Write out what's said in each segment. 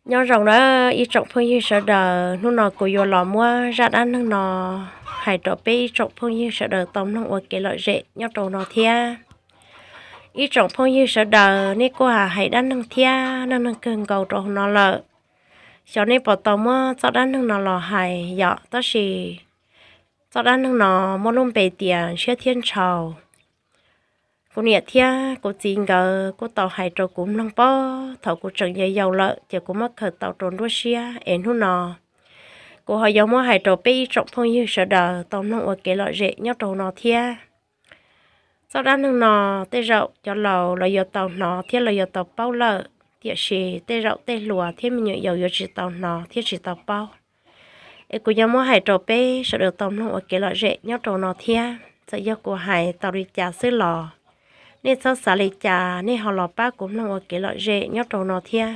Nyob zoo nawb ib tsoom phooj ywg sawv daws, hnub no kuv yuav los muab zaj dab neeg no hais rau peb ib tsoom phooj ywg sawv daws tau mloog ua kev lom zem nyob rau no thiab. Ib tsoom phooj ywg sawv daws, nej kuj hais dab neeg thiab neej neeg kawg nkaus rau hauv no lawm. Xyov nej puas tau muab txoj dab neeg no los hais yom, tab sis txoj dab neeg no muaj lub npe tias Ntshiab thiab Ntshau. Kuv niam thiab kuv txiv nkawd kuj tau hais rau kuv mloog pob thaum kuv tseem yau yau lawm, ces kuv muab khaws tau rau nruab siab es hnub no kuv ho yuav muab hais rau peb ib tsoom phooj ywg sawv daws tau mloog ua kev lom zem nyob rau no thiab. Txoj dab neeg no tej zaum cov laus los yuav tau hnov thiab los yuav tau paub lawm, tiam sis tej zaum tej hluas thiab me nyuam yaus yuav tsis tau hnov thiab tsis tau paub. Es kuv yuav muab hais rau peb sawv daws tau mloog ua kev lom zem nyob rau no thiab. Txawm yog kuv hais tau li cas xwb los nej txhob xav li cas, nej ho los pab kuv mloog ua kev lom zem nyob rau no thiab.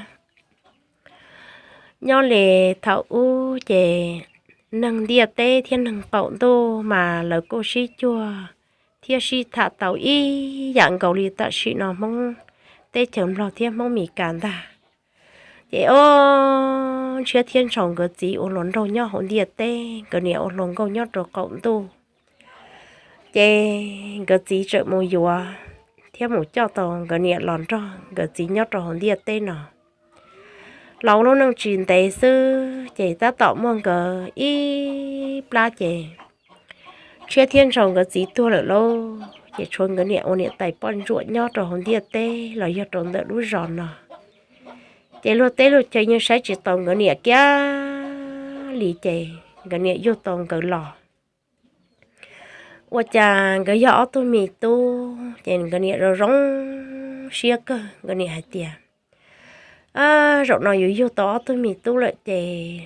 Nyob li thaum ub ces neeg ntiaj teb thiab neeg qaum ntuj mas lawv kuj sib cuag thiab sib tham tau ib yam nkaus li tam sim no Hmoob teb chaws Nplog thiab Hmoob Mes Kas ntag. Ces ob Ntshiab thiab Ntshau nkawd txiv ua hluas nraug nyob hauv ntiaj teb, nkawd niam ua hluas nkauj nyob rau qaum ntuj. Ces nkawd txiv txawm mus yuav thiab mus coj tau nkawd niam los nrog nkawd txiv nyob rau hauv ntiaj teb no. Los ua lub neej tsis ntev xwb ces tab tom muaj nkawd ib plab ces Ntshiab thiab Ntshau nkawd txiv tuag lawm lauj, ces tshuav nkawd niam ua niam tais poj ntsuam nyob rau hauv ntiaj teb los yog rau ntawm lub zos no. Ces luag teb luag chaw yeej saib tsis tau nkawd niam kiag li, ces nkawd niam yug tau nkawd los, ua cas nkawd yog ob tug me tub, ces nkawd niam zoo zoo siab kawg. Nkawd niam hais tias, zaum no yus yug tau ob tug me tub lawm ces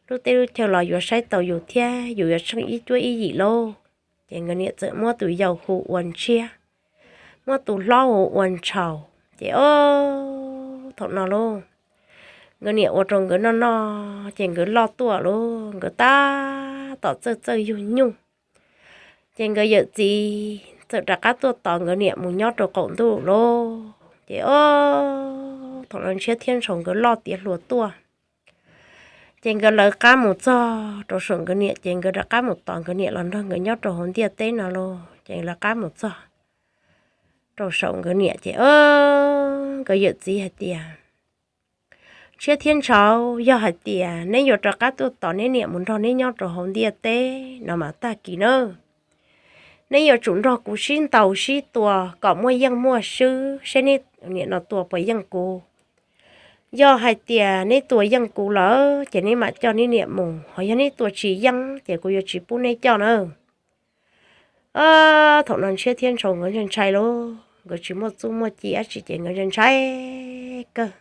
lub teb lub chaw los yuav saib tau yus thiab yus yuav tsheej ib cuab ib yim lauj. Ces nkawd niam txawm muab tus yau hu ua Ntshiab, muab tus hlob hu ua Ntshau. Ces ob thaum no lauj, nkawd niam ua rau nkawd noj noj ces nkawd loj tuaj lauj, nkawd tab tom txawj txawj yug nyuj. Ces nkawd yawm txiv txawm rov qab tuaj tos nkawd niam mus nyob rau qaum ntuj lauj. Ces ob thaum no Ntshiab thiab Ntshau nkawd loj tiav hluas tuaj. Ces nkawd lawv qab mus txog rau saum nkawd niam, ces nkawd rov qab mus tos nkawd niam los nrog nkawd nyob rau hauv ntiaj teb no lauj. Ces lawv qab mus txog rau saum nkawd niam, ces ob nkawd yawm txiv hais tias, Ntshiab thiab Ntshau, yog hais tias neb yuav rov qab tuaj tos neb niam mus nrog neb nyob rau hauv ntiaj teb no mas tag kis na, neb yuav tsum nrog kuv sib ntaus sib tua kom muaj yeej muaj swb seb neb niam no tua puas yeej kuv. Yog hais tias neb tua yeej kuv lawm ces neb mam coj neb niam mus, ho yog neb tua tsis yeej ces kuv yuav tsis pub neb coj na. Thaum no Ntshiab thiab Ntshau nkawd ntshai ntshai lauj, nkawd tsis muaj txuj muaj ci dab tsi ces nkawd ntshai ntshai kawg.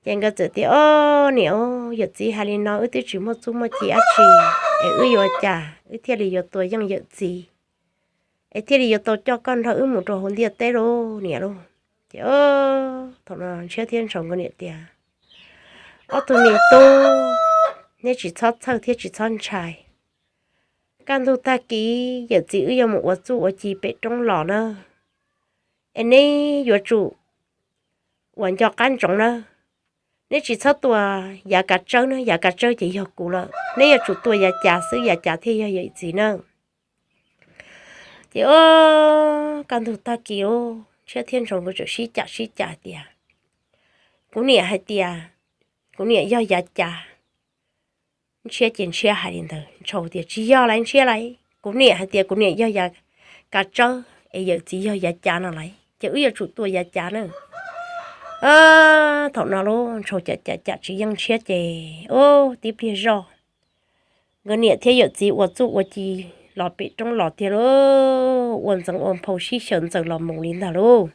Ces nkawd txawm tias, Ob niam, yawm txiv hais li no wb twb tsis muaj txuj muaj ci dab tsi, es wb yuav cas wb thiaj li yuav tua yeej yawm txiv, es thiaj li yuav tau coj koj nrog wb mus rau hauv ntiaj teb lauj niam lauj. Ces thaum no Ntshiab thiab Ntshau nkawd niam tias, Ob tug me tub, neb tsis txhob txhawj thiab tsis txhob ntshai. Kaj ntug tag kis yawm txiv wb yuav mus ua txuj ua ci pem roob los na, es neb yuav tsum uas nco qab ntsoov na, neb tsis txhob tua yav kav tsawb na, yav kav tsawb ces yog kuv lawm, neb yuav tsum tua yav cav xwb, yav cav thiaj yog yawm txiv na. Ces ob kaj ntug tag kis, Ntshiab thiab Ntshau nkawd txawm sib cam sib cam tias, Kuv niam hais tias kuv niam yog yav cav. Ntshiab ces Ntshiab hais li ntawd, Ntshau tias, Tsis yog lauj Ntshiab lauj, kuv niam hais tias kuv niam yog yav kav tsawb es yawm txiv yog yav cav no lauj, ces wb yuav tsum tua yav cav na. Thaum no lauj, Ntshau cam cam cam tsis yeej Ntshiab ces, ub, tib pliag zoj nkawd niam thiab yawm txiv ua txuj ua ci los pem roob los tiag lauj, ua ntxeev ua nphau sib xyaw ntxaws los mus li ntag lauj.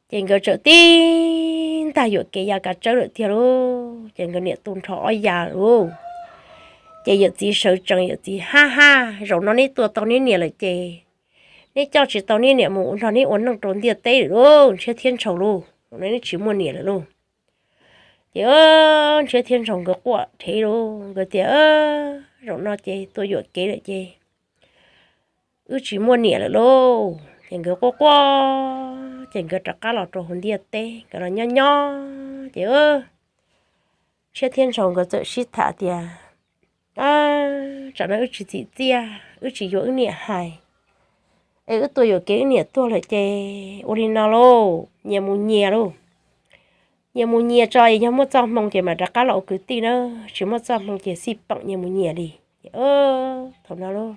Ces nkawd txawm tib ntag yuam kev yav kav tsawb lawm tiag lauj, ces nkawd niam tu nrho ob ya lauj. Ces yawm txiv sawv tsees, yawm txiv, Hab hab, zaum no neb tua tau neb niam lawm ces neb coj tsis tau neb niam mus nrog neb ua neej rau ntiaj teb lawm lauj, Ntshiab thiab Ntshau lauj, zaum no neb tsis muaj niam lawm lauj. Ces Ntshiab thiab Ntshau nkawd quaj dhev lauj, nkawd tias, Zaum no ces tua yuam kev lawm ces wb tsis muaj niam lawm lauj. Ces nkawd quaj quaj, ces nkawd rov qab los rau hauv ntiaj teb, nkawd los nyob nyob Ces Ntshiab thiab Ntshaus nkawd txawm sib tham tias, tsam no wb tsis txim txiaj, wb tsis yuav wb niam hais, es wb tuaj yuam kev wb niam tuag lawm ces ua li no lauj, nyias mus nyias lauj. Nyias mus nyias tso, yog muaj txoj hmoo ces mam rov qab los ua kwv tij na, tsis muaj txoj hmoo ces xij peem nyias mus nyias li. Thaum no lauj,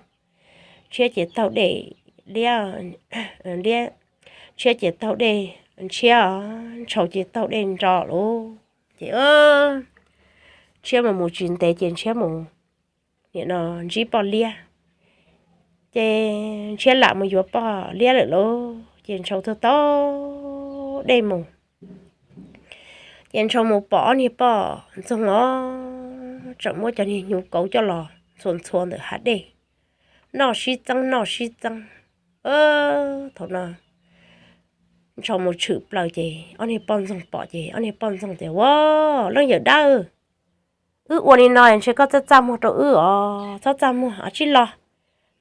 Ntshiab ces taug dej liab, liab, Ntshiab ces taug dej Ntshiab, Ntshaus ces taug dej Ntshaus lauj. Ces Ntshiab mus mus tsis ntev ces Ntshiab mus, nim no, ntsib poj liab. Ces Ntshiab lam mus yuav poj liab lawm lauj, ces Ntshaus taug taug dej mus. Ces Ntshaus mus pom ob niag poj ntxoog os, tseem muab cov niag hnyuv kauv coj los ntxhua ntxhua ntawm hav dej, noj sib txeeb noj sib txeeb. Thaum no Ntshaus mus tshwm plaws ces ob niag poj ntxoog pom ces ob niag poj ntxoog tias, Ua, leej yawm dab, wb ua li no ntshe koj txaj txaj muag rau wb os, txhob txaj muag os, tsij los,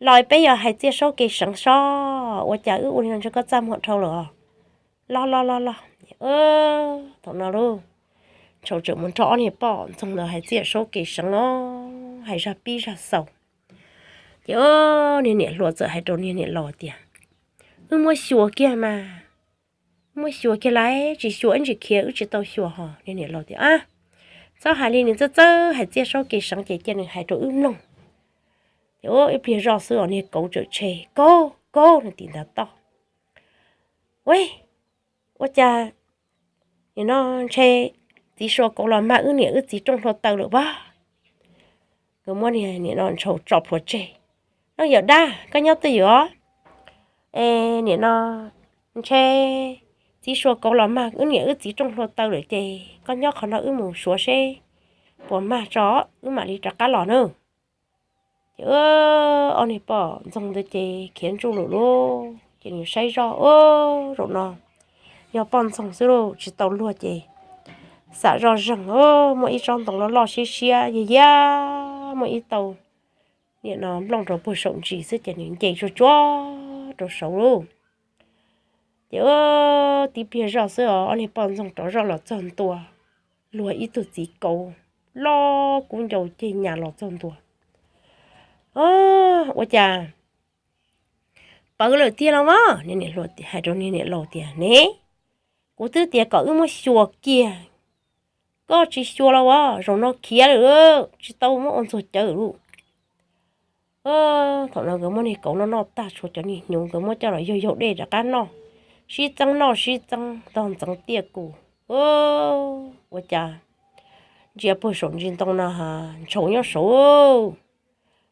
los peb yuav hais txiaj saub kev seev sob, ua cas wb ua li no ntshe koj txaj muag dhau lawm os. Los los los los. Thaum no lauj, Ntshaus tseem mus nrog ob niag poj ntxoog ntawd hais txiaj saub kev seev os, hais zaj pib zaj xaus. Ces niag niam hluas txawm hais rau niag niam laus tias, Wb muab xyuas kiag mas, muab xyuas kiag lauj, tsis xyuas ib ntsis khiav wb tsis tau xyuas hos. Niag niam laus tias, Txhob hais li, nws txawj txawj hais txiaj saub kev seev ces cia nws hais rau wb mloog. Ces ib pliag zoj xwb os, niag kauv txawm tshe kaug kaug nws tim ntav toj. Ua, ua cas nim no ntshe txiv sua kauv los mag wb niam wb txiv rooj hlua taw lawm pob. Nkawd muab niag nim no Ntshaus tso plhuav tseg. Leej yawm dab, koj nyob twj ywm os. Es nim no ntshe txiv sua kauv los mag wb niam wb txiv rooj hlua taw lawm ces koj nyob qhov no wb mus suav seb puas mag tso wb mam li rov qab los na. Ces ob niag poj ntxoog ntawd ces khiav ntsuj lawm lauj, ces nws saib zoj, Ub, zaum no yog poj ntxoog xwb lauj, tsis tau luag ces xam zoj zeeg, muaj ib tsob ntoo loj loj siab siab yag yag, muaj ib tau nim no nplooj rau puag saum ntsis xwb ces nws nce tsuag tsuag rau saud lauj. Ces tib pliag zoj xwb os, ob niag poj ntxoog rov zoj los txog ntua, luag ib tug txiv kauv loj kub ncau ceg nyas los txog ntua. Ua cas pawv lawm tiag los as? Niag niam hluas hais rau niag niam laus tias, Ne, kuv twb tias kom wb muab xyuas kiag, koj tsis xyuas los as, zaum no khiav lawm, tsis tau muab ua ntxuag cawv lauj. Thaum no nkawd muab niag kauv noj noj tag, tshuav cov niag hnyuv nkawd muab coj los yaug yaug dej rov qab noj, sib txeeb noj sib txeeb tog ntxeev tiaj kus. Ua cas ntsia puag saum ntsis ntoo no, Ntshaus nyob saud.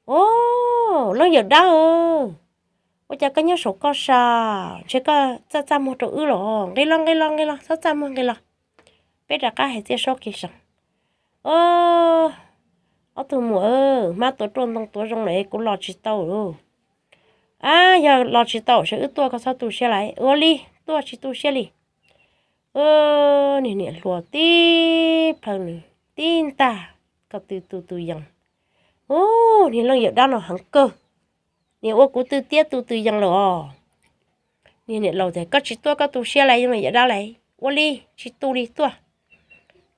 Ub, leej yawm dab, ua cas koj nyob saum koj sa? Ntshe koj txaj txaj muag rau wb los? Nqis los, nqis los, nqis los, txhob txaj muag, nqis los, peb rov qab hais txiaj saub kev seev. Ob tug muam, hmab tuav ruaj ntoo tuav zoo lawm, kuv los tsis tau lauj. Ab, yog los tsis tau ces wb tuaj, koj txhob tu siab lauj. Ua li, tuaj tsis tu siab li. Niag niam hluas tib plhaw nws tib ntag, ko tw tu tus yees. Ub, niag leej yawm dab no heev kawg, niag ua kuv tw tiab tu tus yees lawm os. Niag niam laus tias, Koj tsis tuaj koj tu siab lauj, leej yawm dab lauj. Ua li, tsis tu li, tuaj.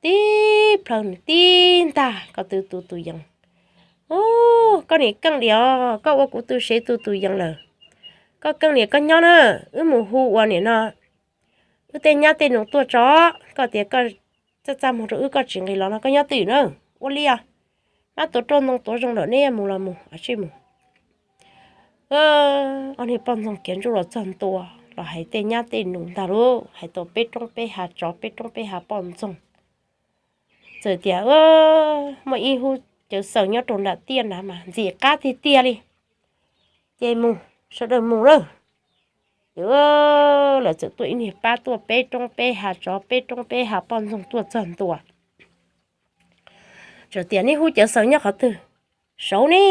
Tib plhaw nws tib ntag, ko tw tu tus yees. Ub, koj niam keej li os, koj ua kuv tw sev tu tus yees lawm. Koj keej li, koj nyob na, wb mus hu ua nim no wb tej nyab tej nus tuaj tso. Koj tias koj txaj txaj muag rau wb, koj tsis nqis los no, koj nyob twj ywm na. Ua li os, hmab tuav ruaj ntoo tuav zoo lawm, neb yuav mus los mus, tsij mus. Ob niag poj ntxoog khiav ntsuj los txog ntua, los hais tej nyab tej nus ntag lauj, hais tau peb roob peb hav tsov, peb roob peb hav poj ntxoog. Txawm tias muaj ib hub cawv xaws nyob rau nram tiaj nrad mas ntxim qab tiag tiag li. Ces mus, sawv daws mus lawm. Ces lawv txawm tuaj ib niag pab tuaj, peb roob peb hav tsov, peb roob peb hav poj ntxoog tuaj txog ntua. Txawm tias, Neb hub cawv xaws nyob qhov twg? Saud ne.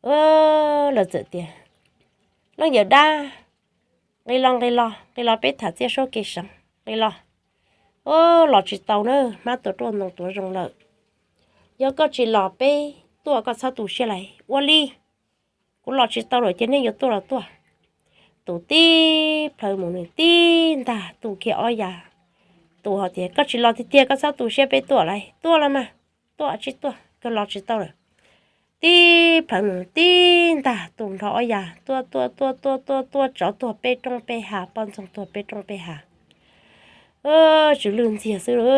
Lawv txawm tias, Leej yawm dab, nqis los, nqis los, nqis los peb tham txiaj saub kev seev, nqis los. Los tsis tau na, hmab tuav ruaj ntoo tuav zoo lawm. Yog koj tsis los peb tuaj, koj txhob tu siab lauj. Ua li, kuv los tsis tau lawm ces nej yuav tuaj los tuaj. Tus tib plhaw mus nws tib ntag tu kiag ob yav Tus hais tias, Koj tsis los tiag tiag, koj txhob tu siab, peb tuaj lawm. Tuaj los mas, tuaj tsis tuaj, kawg los tsis tau lawm. Tib plhaw mus tib ntag, tus nrho ob yas tuaj tuaj tuaj tuaj tuaj tuaj, tsov tuag peb roob peb hav, poj ntxoog tuag peb roob peb hav. Tsw lwj ntxiag xwb,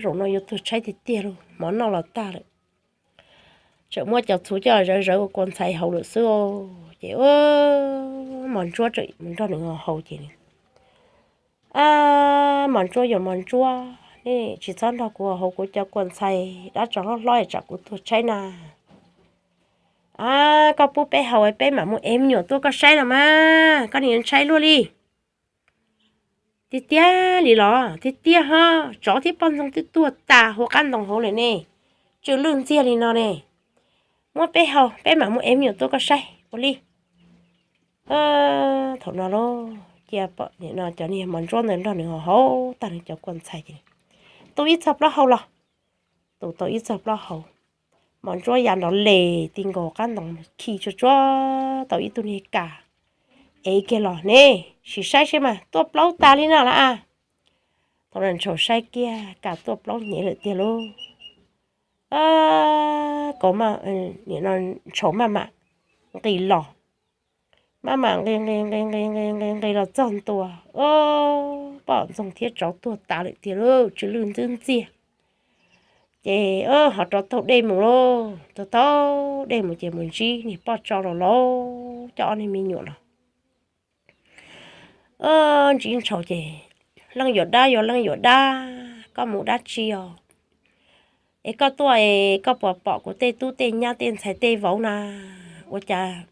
zaum no yuav tuag tshaib tiag tiag lauj, mov noj los tag lawm. Tseem muab cov txhuv coj zawv zawv ua kua ntxhais haus lawm xwb. Ces Mos Ntsuab tseem mus nrog nws haus ces, Mos Ntsuab yuav Mos Ntsuab, nej tsis txhob nrog kuv haus kuv cov kua ntxhais, dab tsov hlob hlob tsam kuv tuag tshaib na. A, koj pub peb haus peb mam mus ev me nyuam tuaj koj saib los mas, koj niag ntshai luaj li. Tiag tiag li los? Tiag tiag ho, tsov thiab poj ntxoog twb tuag tas hauv qab ntoo hauv lawm ne, tsw lwj ntxiag li no ne. Muab peb haus peb mam mus ev me nyuam tuaj koj saib ua li. Thaum no lauj, cia cov niag Mos Ntsuab ntawd nrog nws haus haus tag nws cov kua ntxhais ces, tu ib txog plaub hau los. Tu tau ib txog plaub hau, Mos Ntsuab ya nrov les ti nkaus qab ntoo khi tsuag tsuag tau ib tug niag kas ev kiag los ne, sim saib seb mas tuaj plaub tas li no lawm a. Thaum no ntshau saib kiag kas tuaj plaub hnyev lawm tiag lauj. Kaus, nim no ntshau maj mam nqis los, maj mam nqis nqis nqis nqis nqis nqis los txog ntua, poj ntxoog thiab tsov tuag tas lawm tiag lauj, tsw lwj ntxwb ntxiag. Ces ho rov taug dej mus lauj, taug taug dej mus ces mus ntsib niag poj tso laus laus coj ob niag me nyuam los. Ntsib ntshau ces, Leej yuav dab, yuav leej yuav dab, koj mus dab tsi os? Es koj tuaj es koj puas pom kuv tej tub tej nyab tej ntxhais tej vauv na? Ua cas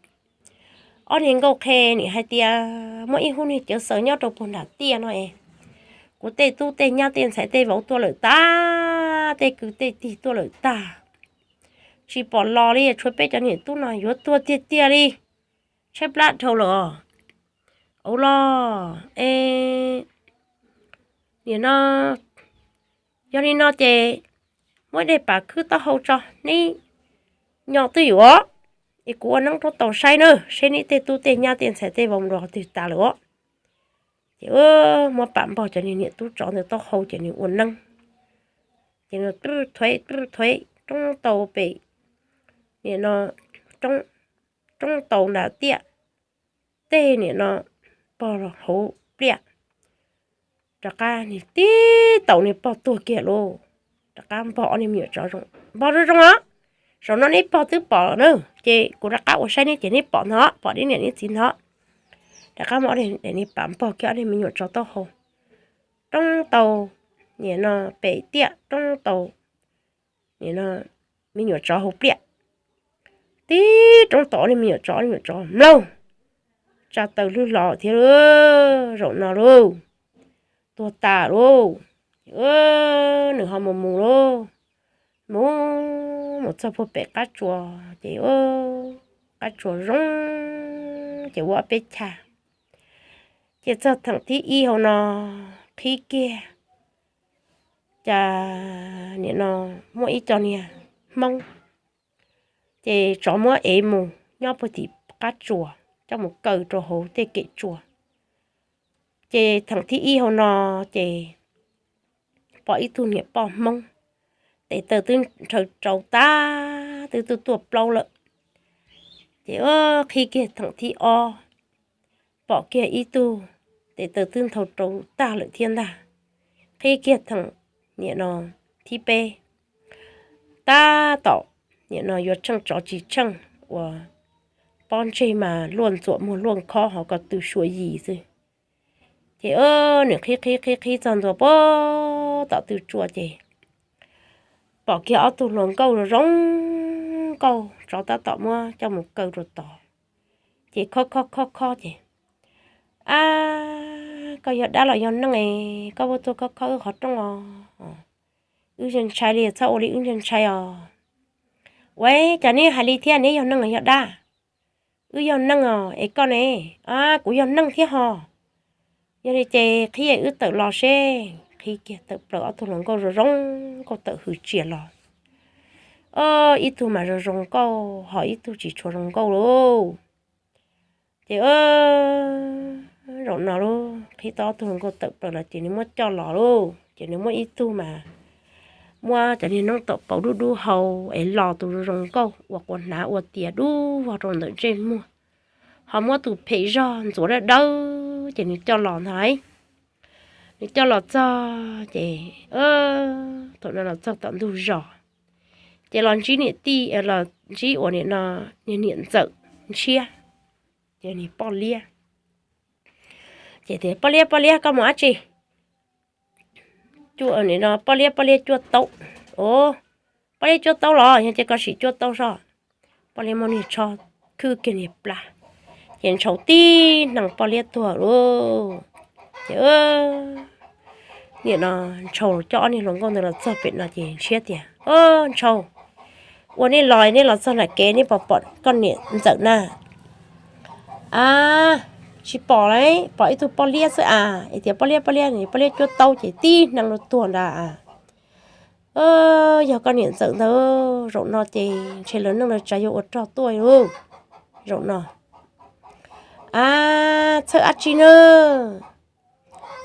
ob niag nkauj qhe nim hais tias muaj ib hub niag cawv xaws nyob rau puag nram tiaj no es, kuv tej tub tej nyab tej ntxhais tej vauv tuaj lawm tag, tej kwv tej tij tuaj lawm tag, tsis pom los li, tshuav peb cov niam tub no yuav tuag tiag tiag li, tshaib plab dhau lawm os. Au los, es nim no, yog li no ces muab dej pam khwb taub hau tso, neb nyo twj ywm os, es kuv ua neeb rub taus saib na, seb neb tej tub tej nyab tej ntxhais tej vauv mus rau qhov twg tas lawm os. Ces muab pam npog cov niag niam tub tsov ntawd taub hau ces nws ua neeb. Ces nws thuav thuav roob tau pem, nim no, roob tau nram tiaj, tej nim no pog hauv pliaj, rov qab niag tib taus niag pog tuag kiag lauj. Rov qab npog ob niag me nyuam tsov zoo, npog zoo zoo os, zaum no neb pog twb pom na, ces kuv rov qab ua saib neb ces neb pom ntag, pom neb niam neb txiv ntag. Rov qab muab ob niag pam npog kiag ob niag me nyuam tsov taub hau, roob tau, nim no, pem tiaj, roob tau, nim no, me nyuam tsov hauv pliaj, tib roob tau ob niag me nyuam tsov, ob niag me nyuam tsov mlaug, tsa taw hlwb hlo thiab lauj, zaum no lauj, tuag tas lauj. Nws ho mus mus lauj, mus, mus txog puag pem qab tsuas ces, qab tsuas zoo, ces ua ob peb chas, ces txog theem thib ib hauv no, qhib kiag, cas nim no muaj ib co niag Hmoob, ces tsov muab ev mus nyob puag tim qab tsuas coj mus kaw rau hauv tej kem tsua. Ces theem thib ib hauv no, ces pom ib tug niam poj Hmoob, tes taw twb nrhaw rau tag, twb tuaj tuaj plaub lawm. Ces qhib kiag theem thib ob, pom kiag ib tug, tes taw twb nrhaw rau tag lawm thiab ntag. Qhib kiag theem, nim no, thib peb, tab tom, nim no, yuav tsheej tsov tsis tsheej, uas pob ntseg mas luaj ntxuam muag luaj nkhob ho ko tw suav yim xwb. Ces nws qhib qhib qhib qhib txog ntua puag tom tw tsua ces pom kiag ob tug hluas nkauj zoo zoo nkauj, tsov tab tom muab coj mus kaw rau tod. Ces khob khob khob khob ces, Ab, koj yog dab los yog neeg es koj puas tuaj khob khob wb qhov rooj os? Wb ntshai ntshai li, txhob ua li, wb ntshai ntshai os. Ua cas neb hais li thiab, neb yog neeg los yog dab? Wb yog neeg os, es koj ne? Ab, kuv yog neeg thiab ho. Yog li ces qhib wb tawm los seb. Qhib kiag tawm plaws ob tug hluas nkauj zoo zoo nkauj tawm hws tsias los. Ib tug mas zoo zoo nkauj ho ib tug tsis tshua zoo nkauj lauj. Ces Zaum no lub qhib tau ob tug hluas nkauj tawm plaws los ces nws muab coj los lauj, ces nws muab ib tug mas muab cov niag noob taum pauv dub dub hau es los tus zoo nkauj uas quas hnav ua tias dub vog rau ntawm ntsej muag, ho muab tus phem zog ntxuav dawb dawb ces nws coj los ntag. Nws coj los txog ces thaum no los txog tom ntug zos, ces los ntsib niam tij, los ntsib uas nim no niag niam ntxawm Ntshiab, ces niag poj liab. Ces tias, Poj liab, poj liab, koj mus dab tsi? Nim no poj liab, poj liab cuaj taub. Os, poj liab cuaj taub los yog ces koj sim cuaj taub soj. Poj liab muab niag tsho khwb kiag niag plab, ces Ntshaus tib hneev poj liab tuag lauj. Ces nim no Ntshaus coj ob niag hluas nkauj ntawd los txog pem no ces Ntshiab tias, Os, Ntshaus, ua nej los nej los txog nram kev nej puas pom koj niam ntxawm na? A, tsis pom lauj, pom ib tug poj liab xwb a, es tias poj liab poj liab, poj liab cuab taub ces tib hneev los tuag ntag. Yog koj niam ntxawm ntawd, zaum no ces ntshe lawv neej lawv tsav yuav ua rog tuaj lauj. Zaum no, a, txhawj dab tsi na?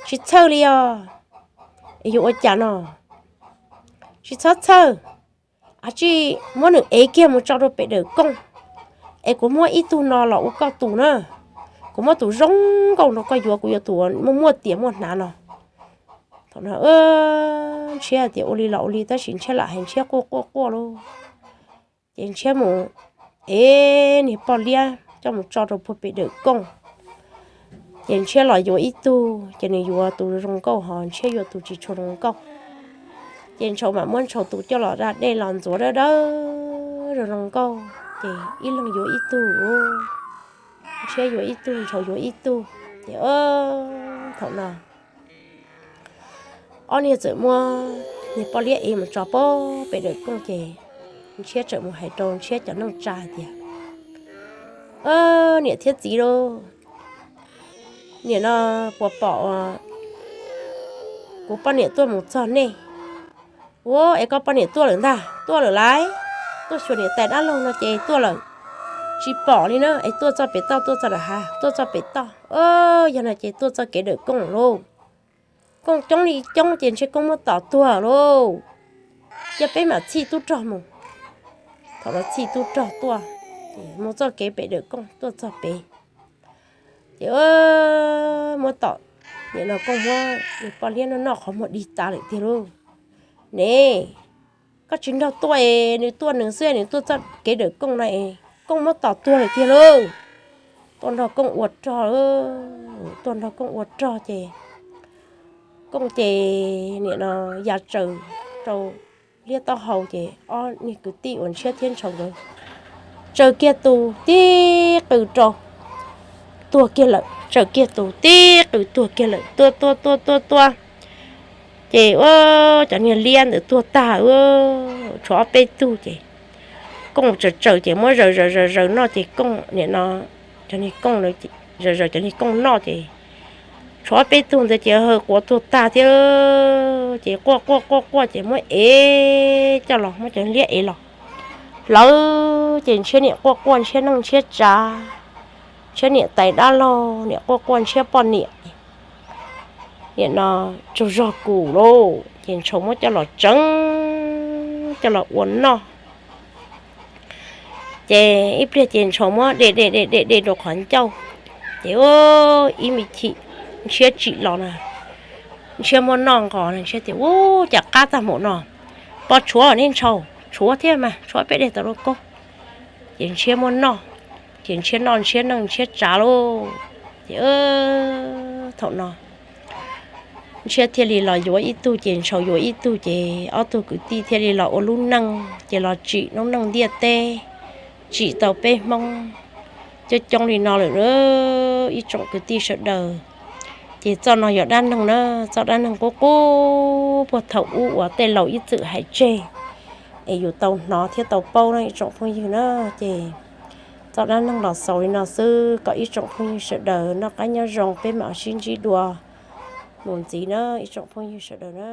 Tsis txhawj li os. Es yuav ua cas no? Tsis txhob txhawj, a, tsis muab nws ev kiag mus tso rau pem dawm kooj, es kuv muab ib tug no los ua koj tus na. Kuv muab tus zoo nkauj nrog koj yuav, kuv yuav tus muaj muaj tiam muaj hnav no. Thaum no Ntshiab tias ua li los ua li, tab sis Ntshiab lam hais Ntshiab quaj quaj quaj lauj. Ces Ntshiab mus ev niag poj liab coj mus tso rau puag pem dawm kooj. Ces Ntshiab los yuav ib tug, ces nws yuav tus zoo nkauj ho Ntshiab yuav tus tsis tshua zoo nkauj. Ces Ntshaus mam muab Ntshaus tus coj los da dej los ntxuav dawb dawb zoo zoo nkauj, ces ib leeg yuav ib tug, Ntshiab yuav ib tug, Ntshaus yuav ib tug. Ces thaum no ob niag txawm muab niag poj liab ev mus tso puag pem dawm kooj, ces Ntshiab txawm mus hais rau Ntshiab cov neej tsa tias, Niam thiab txiv lauj, nim no puas pom kuv poj niam tuaj mus txog nej? Ua, es koj poj niam tuaj lawm ntag. Tuaj lawm lauj, tuaj xyuas niam tais dab laug no ces tuaj lawm. Tsis pom li na, es tuaj txoj pem toj, tuaj txoj nram hav, tuaj txoj pem toj. Yog no ces tuaj txoj kev dawm kooj lauj. Kooj coob li coob ces ntshe kooj muab tom tuag lauj. Cia peb mam txhij tub rog mus. Thaum no txhij tub rog tuaj, mus txoj kev pem dawm kooj tuaj txog pem, ces muab tom, nim no kooj muab niag poj liab no noj qhov muag dig tas lawm tiag lauj. Ne, koj tsis nrog tuaj es nws tuaj nws xwb, nws tuaj txoj kev dawm kooj no es kooj muab tom tuag lawm tiag lauj. Tuaj nrog kooj ua rog, tuaj nrog kooj ua rog ces kooj ces nim no ya tsaws rau liab taub hau ces ob niag kwv tij uas Ntshiab thiab Ntshaus nkawd tsaws kiag tus tib qws rau, tuag kiag lawm, tsaws kiag tus tib qws tuag kiag lawm, tuaj tuaj tuaj tuaj tuaj. Ces ua cov niag liab ntawd tuag tag, tshuav ob peb tug ces kooj tsaws tsaws ces muab zaws zaws zaws zaws noj ces kooj nim no, cov niag kooj, zaws zaws cov niag kooj noj ces tshuav ob peb tug ntawd ces ha quav tuag tag thiab. Ces quaj quaj quaj quaj ces muab ev coj los, muab cov liab ev los hlawv ces Ntshiab niam quaj quaj Ntshiab neej Ntshiab tsav, Ntshiab niam tais dab laug niam quaj quaj Ntshiab poj niam. Nim no tsaug zog kuv lauj, ces Ntshaus muab coj los tseev, coj los ua noj. Ces ib pliag ces Ntshaus muab de de de de de rau qhov ncauj, ces ib me chim Ntshiab tsim los na, Ntshiab muab noj nqos na, Ntshiab tias, Ub, cas qab tag npaum no, pov tshuav nej Ntshaus, tshuav thiab mas, tshuav peb de tau rau koj. Ces Ntshiab muab noj, ces Ntshiab noj Ntshiab neej Ntshiab tsav lauj. Ces thaum no Ntshiab thiaj li los yuav ib tug, ces Ntshaus yuav ib tug, ces ob tug kwv tij thiaj li los ua lub neej, ces los tsim noob neej ntiaj teb, tsim tau peb Hmoob coob coob li no lawm ib tsoom kwv tij sawv daws. Ces txoj no yog dab neeg na, txoj dab neeg qub qub puag thaum ub uas tej laus ib txwm hais tseg, es yus tau hnov thiab tau paub na ib tsoom phooj ywg na. Ces txoj dab neeg los xaus li no xwb, kom ib tsoom phooj ywg sawv daws noj qab nyob zoo, peb mam sib ntsib dua mus ntxiv na ib tsoom phooj ywg sawv daws na.